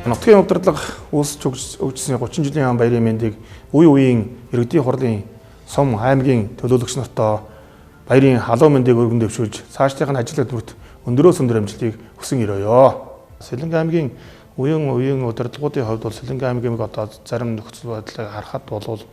Нутгийн удирдлага үүсч өгчсөний 30 жилийн ам баярын мэндийг үе үеийн иргэдийн хурлын сум аймгийн төлөөлөгч нартаа баярын халуун мэндийг өргөн дэвшүүлж цаашдынх нь ажил хөдөлмөрт өндөрөөс өндөр амжилтыг хүсэн өрөөё. Сэлэнгэ аймгийн үеийн үеийн удирдлагуудын хувьд бол Сэлэнгэ аймгийн одоо зарим нөхцөл байдлыг харахад бол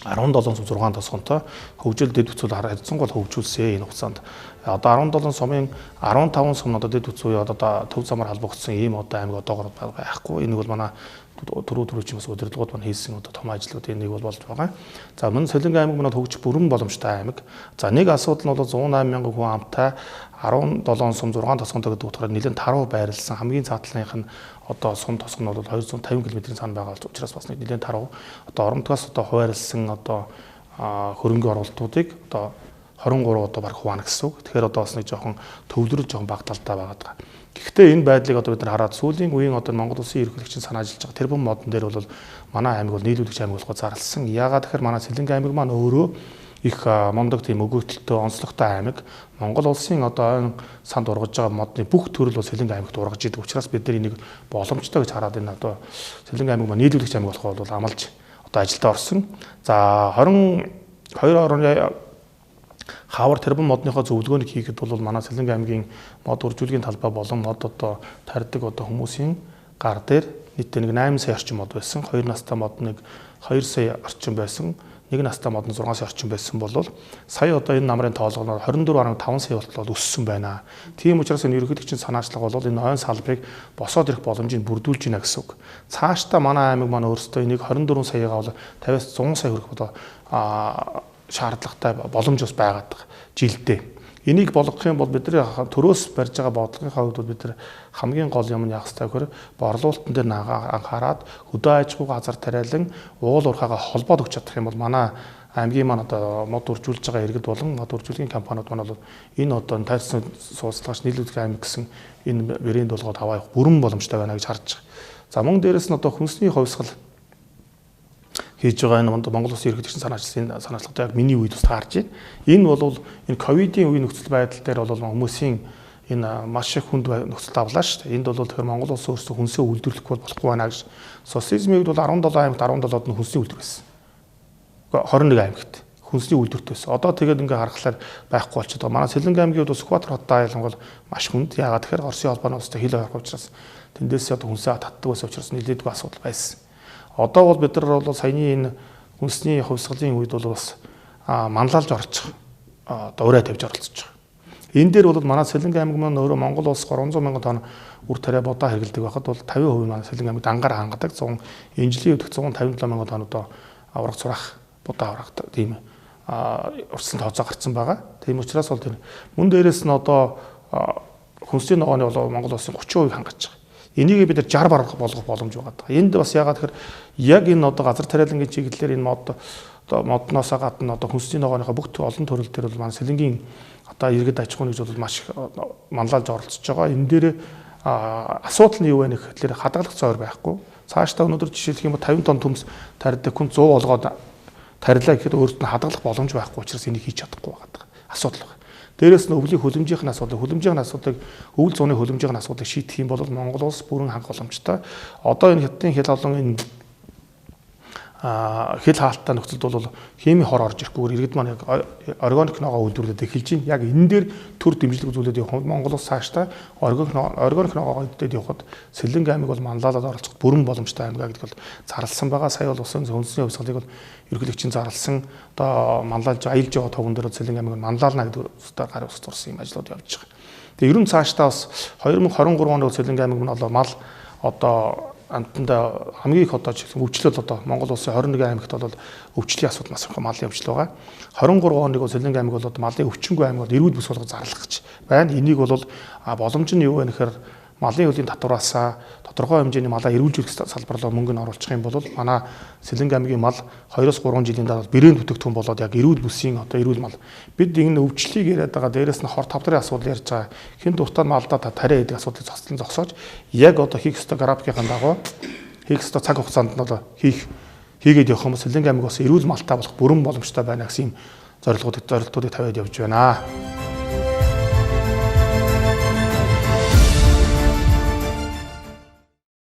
17 сум 6 тосгонтой хөгжил дэд бүтцүүл харьцангуй хөгжүүлсэн энэ хугацаанд. Одоо 17 сумын 15 сум одоо дэд бүтц үе одоо төв замаар холбогдсон ийм одоо аймаг одоогор байхгүй. Энийг бол манай түрүү чинь бас удирдлагууд маань хийсэн одоо том ажлуудын нэг бол болж байгаа. За мөн Сэлэнгэ аймаг маань хөгжих бүрэн боломжтой аймаг. За нэг асуудал нь бол 108 мянган хүн амтай 17 сум 6 тосгонтой гэдэг утгаараа нэлээд таруу байрлсан. Хамгийн цаатлынх нь одоо сум тосгон нь бол 250 км-ийн цаана байгаа учраас бас нэг нэлээд таруу. Одоо оромтгоос одоо хуваарлсан одоо хөрөнгө оруулалтуудыг одоо 23 одоо баг хуваана гэсэн үг. Тэгэхээр одоо бас нэг жоохон төвлөрөл жоохон бага талдаа байгаа даа. Гэхдээ энэ байдлыг одоо бид нар хараад сүүлийн үеийн одоо Монгол улсын ерөнхийлөгчийн санаа ажиллаж байгаа тэрбум модон дээр бол манай аймаг бол нийлүүлэгч аймаг болохоо зарласан. Яагаад тэгэхээр манай Сэлэнгэ аймаг маань өөрөө их мундаг тийм өгөгдөлтөй онцлогтой аймаг. Монгол улсын одоо ойн санд ургаж байгаа модны бүх төрөл бол Сэлэнгэ аймагт ургаж идэг учраас бид нар энийг боломжтой гэж хараад энэ одоо Сэлэнгэ аймаг маань нийлүүлэгч аймаг болохоо бол амлаж одоо ажилдаа орсон. За 22 орны хавар тэрбум модныхоо зөвлөгөөнийг хийхэд бол манай Сэлэнгэ аймгийн мод үржүүлгийн талбай болон мод одоо тарьдаг одоо хүмүүсийн гар дээр нийтдээ нэг 8 сая орчим мод байсан. 2 настай мод нэг 2 сая орчим байсан. 1 настай мод нь 6 сая орчим байсан бол сая одоо энэ намрын тоолгоноор 24.5 сая болтол өссөн байна. Тийм учраас энэ ерөнхийлөгчийн санаачлага бол энэ ойн салбарыг босоод ирэх боломжийг бүрдүүлж байна гэсэн үг. Цаашдаа манай аймаг маань өөрсдөө энийг 24 саягаа бол 50-аас 100 сая хүрэх одоо шаардлагатай боломж бас байгаад байгаа жилдээ. Энийг болгох юм бол бидний төрөөс барьж байгаа бодлогын хувьд бол бид нар хамгийн гол юм нь яах ёстой гэхээр борлуулалтын дээр анхаарад хөдөө аж ахуй газар тариалан уул уурхайгаа холбоод өгч чадах юм бол манай аймгийн маань одоо мод үржүүлж байгаа иргэд болон мод үржүүлгийн компаниуд маань бол энэ одоо тайрсан сууцлагч нийлүүлэх аймаг гэсэн энэ брэнд болгоод аваа явах бүрэн боломжтой байна гэж харж байгаа. За мөн дээрэс нь одоо хүнсний хувьсгал хийж байгаа энэ Монгол улсын ерөнхийлөгчийн санаачлалын санаачлагтай яг миний үед бас таарж байна. Энэ бол энэ ковидын үеийн нөхцөл байдал дээр бол хүмүүсийн энэ маш их хүнд нөхцөл давлаа шүү дээ. Энд бол тэгэхээр Монгол улс өөрсдөө хүнсээ үйлдвэрлэхгүй болохгүй байна гэж. Социализмын үед бол 17 аймагт 17-д нь хүнсний үйлдвэр байсан. 21 аймагт хүнсний үйлдвэрт байсан. Одоо тэгээд ингээ харахаар байхгүй болчиход байгаа. Манай Сэлэнгэ аймгийн үед Сүхбаатар хотод айлангол маш хүнд. Яагаад тэгэхээр Оросын холбооны улстай хил ойрох учраас тэндээс одоо хүнсээ татдаг байсан учраас нэлээдгүй асуудал байсан. Одоо бол бид нар бол саяны энэ хүнсний хувьсгалын үед бол бас манлайлж орчих одоо урай тавьж оролцож байгаа. Энэ дээр бол манай Сэлэнгэ аймаг маань өөрөө Монгол улс 300 мянган тонн үр тариа бодоо хэрэглэдэг байхад бол 50% манай Сэлэнгэ аймаг дангаар хангадаг. 100 энэ жилийн үед 157 мянган тонн одоо авраг сурах будаа авраг тийм урьдчилан тооцоо гарцсан байгаа. Тийм учраас бол тэр мөн дээрээс нь одоо хүнсний ногооны бол Монгол улсын 30% хангаж байгаа. Энийг бид нар 60 бараг болгох боломж байгаа. Энд бас яагаад тэгэхээр яг энэ одоо газар тариалангийн чиглэлээр энэ мод одоо модноосоо гадна одоо хүнсний ногооныхоо бүх олон төрөл дээр бол манай Сэлэнгийн одоо иргэд аж ахуйн нэгж бол маш их манлайлж оролцож байгаа. Энэ дээр асуудал нь юу вэ гэхээр хадгалах цойр байхгүй. Цаашдаа өнөөдөр жишээлх юм бол 50 тонн төмс тарьдаг хүн 100 болгоод тарилаа гэхэд өөрт нь хадгалах боломж байхгүй учраас энийг хийж чадахгүй байгаа. Асуудал байна. Дээрээс нь өвлийн хөлөмжийн асуудал, хөлөмжийн асуудлыг өвөл зууны хөлөмжийн асуудлыг шийдэх юм бол Монгол улс бүрэн хангах боломжтой. Одоо энэ хятадын хил олон энэ хил хаалттай нөхцөлд бол химийн хор орж ирэхгүйгээр иргэд маань яг органик ногоо үйлдвэрлээд эхэлж байна. Яг энэ дээр төр дэмжлэг үзүүлээд явах Монгол улс цаашдаа органик ногоогоо идээд явхад Сэлэнгэ аймаг бол манлайлаад оролцох бүрэн боломжтой аймаг гэдэг бол зарласан байгаа. Сая бол усын хүнсний хувьсгалыг бол ерөнхийлөгчийн зарласан одоо манлайлж аялж байгаа тогон дээр Сэлэнгэ аймаг манлайлна гэдэг үсээр гар ус зурсан юм ажлууд явж байгаа. Тэгээ ерөн цаашдаа бас 2023 онд бол Сэлэнгэ аймаг нь бол мал одоо амтанда хамгийн их одоо өвчлөл одоо Монгол улсын 21 аймагт бол өвчлийн асуудал маш их малын өвчл байгаа. 23 оныг бол Сэлэнгэ аймаг бол одоо малын өвчнгүй аймаг бол эрүүл бүс болгож зарлах гэж байна. Энийг бол боломж нь юу вэ гэхээр малын хөлийн татвараасаа тодорхой хэмжээний малаа эрүүлжүүлэх салбар руу мөнгө нь оруулах юм бол манай Сэлэнгэ аймгийн мал 2-3 жилийн дараа брэнд бүтээгдэхүүн болоод яг эрүүл бүсийн одоо эрүүл мал. Бид энэ өвчлөлийг яриад байгаа, дээрээс нь хор тавдрын асуудал ярьж байгаа. Хэн дуртай малдаа тариа гэдэг асуудлыг цоцлон зогсоож яг одоо хийх ёстой графикийн дагуу хийх ёстой цаг хугацаанд нь одоо хийгээд явах юм бол Сэлэнгэ аймаг бас эрүүл малтай болох бүрэн боломжтой байна гэсэн юм зорилгоудыг зорилтуудыг тавиад явж байна.